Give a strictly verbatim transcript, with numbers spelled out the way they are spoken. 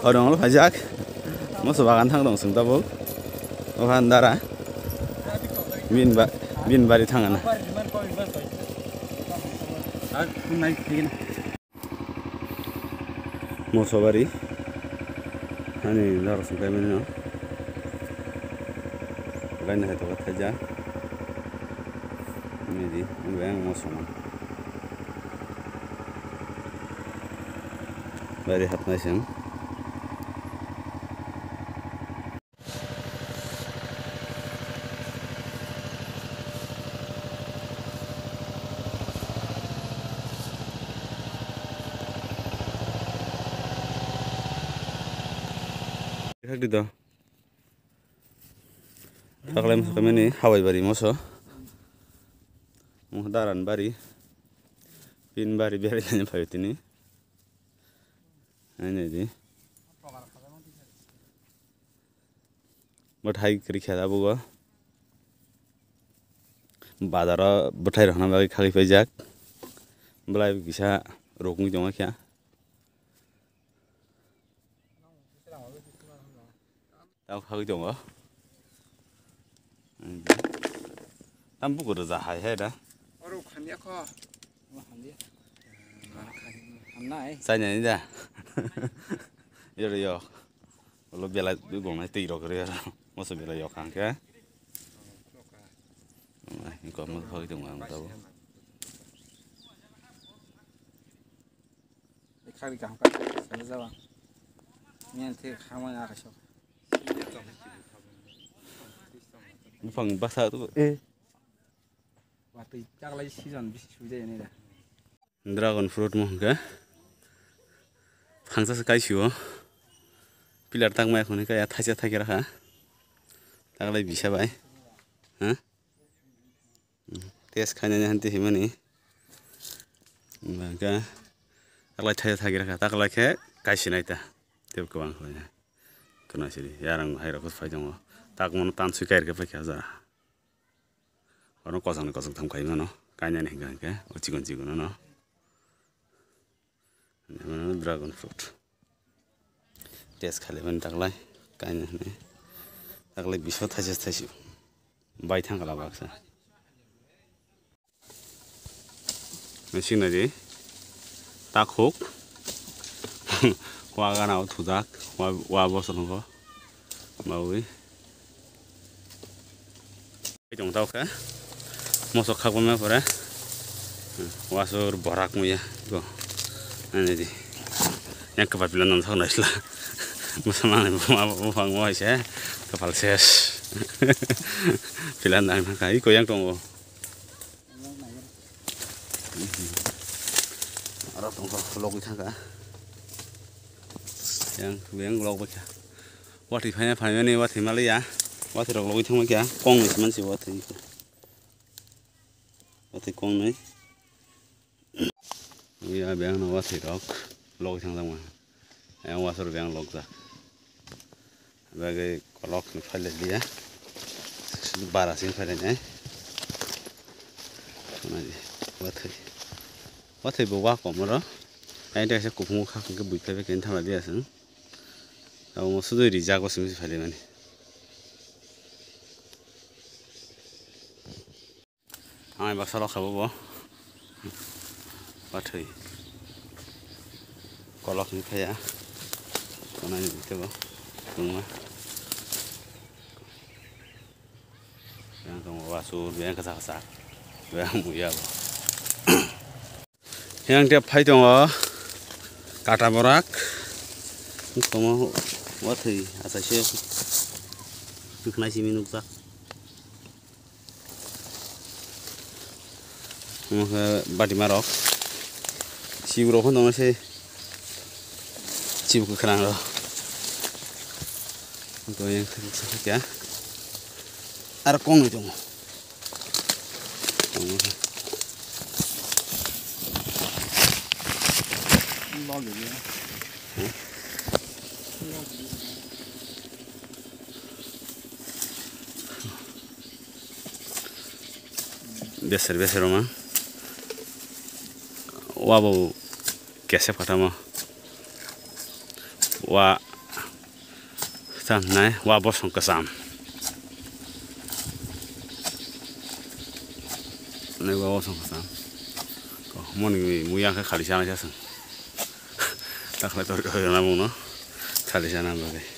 Oro wngkha phaijak. Moso bagan thang tong chwng tabuk. O phan dara. Bin ba-, bin bari thang ana. Moso bari. Ani dara sung kai mani no. Gai na hai to kha thaijak. Midi, ang moso man. Bari hapnai seng. Khakdi do. Taklai masa kami ni hawai bari moso. Mo daran bari. Pin bari beri tanya payo tini. Ani di. Bwthai kwrwi kha tabuk o. Bazar o bwthai rok hwnna bagwi khagwi paijak. Bwlai kisa rwgwi tongma khe. Tamo khagwi tongo. Tam bukur rwja hai hai da. Oro khamya kho. Hamnai. Chainani da. Yoro yo. Ulo belai gongnai twi rok rw aro. Moso belai yok hang khe. Ko mo khagwi tongo ang tabo. Khagwi kaham kha sana jawa. Ngen the khamai akaisok. Buphang basa to, eh. Watwi taklai season bisi sui jaya nai da. Dragon fruit mo hwnkhe. Phangsa se kaisio. Pillar tangmaya khone kaya thaisa thakira kha. Taklai bisa bai. Ha? Test khainani hanti himani. Hwnkhe taklai thaisa thakira kha. Taklai khe kaisinai ta. Tei kwbang khlai. Khwna siri, yarang hai rok phai tongo. Tak mono tan sui kair khe paikha jara. Oro kosong ni kosong tham khai mano. Kainani hingka hingke, o chikon chikon no. Mano dragon fruit. Test khali mani taklai, kainani. Taklai biso thaisa thaisi. Bai thang kala baksa. Sing nai di. Takhuk. Wa gana o thujak. Wa, wa bosong ko. Bawi. Tong tau khe. Mosok khak bama pore. Wasur borak muya. Go. Ani di. Yang kepala pila nonsak naisla. Musamang ni buma bufang mo ise. Kepala ses. Pila nang nang kai ko yang tongo. Aro tongkha logwi thangkha. Yang, yang logwi kha. Watwi phai, phaimani watwi maliya. Watwi rok logwi thangma kha. Kong ni mansi watwi. Watwi kong ni. Ya, beng no watwi rok logwi thangjakma. Yang wasor beng logjak. Bagwi kolok ni phaile liya. Bara sing phaile nai. Nai, wathai. Wathai bo wa kom oro. Ai da se kuphung kha ke bui phai ke thamla liya sing. Abo mo sudui rijak o simi phaile mani. Ang baksa rok kha bo. Wathai. Kolok ni phaya. Konai ni tebo. Tungma. Yang tong wasur, yang kasa kasa. Yang muya bo. Yang dia phai tongo. Kata borak. Komo wathai asa se. Nuknai simi nukjak. Omo khe batima rok. Sibu rok phano tongo se. Sibu kwkhwrang rok. Aro kongwi tongo. Beser beser roma. Wa bo kesep khatamo. Wa Sam nai wa bosong kwcham. Nai wa bosong kwcham. Ko moni muya khe khali sana sa sung. Takhle to na mungno khali sana bagwi.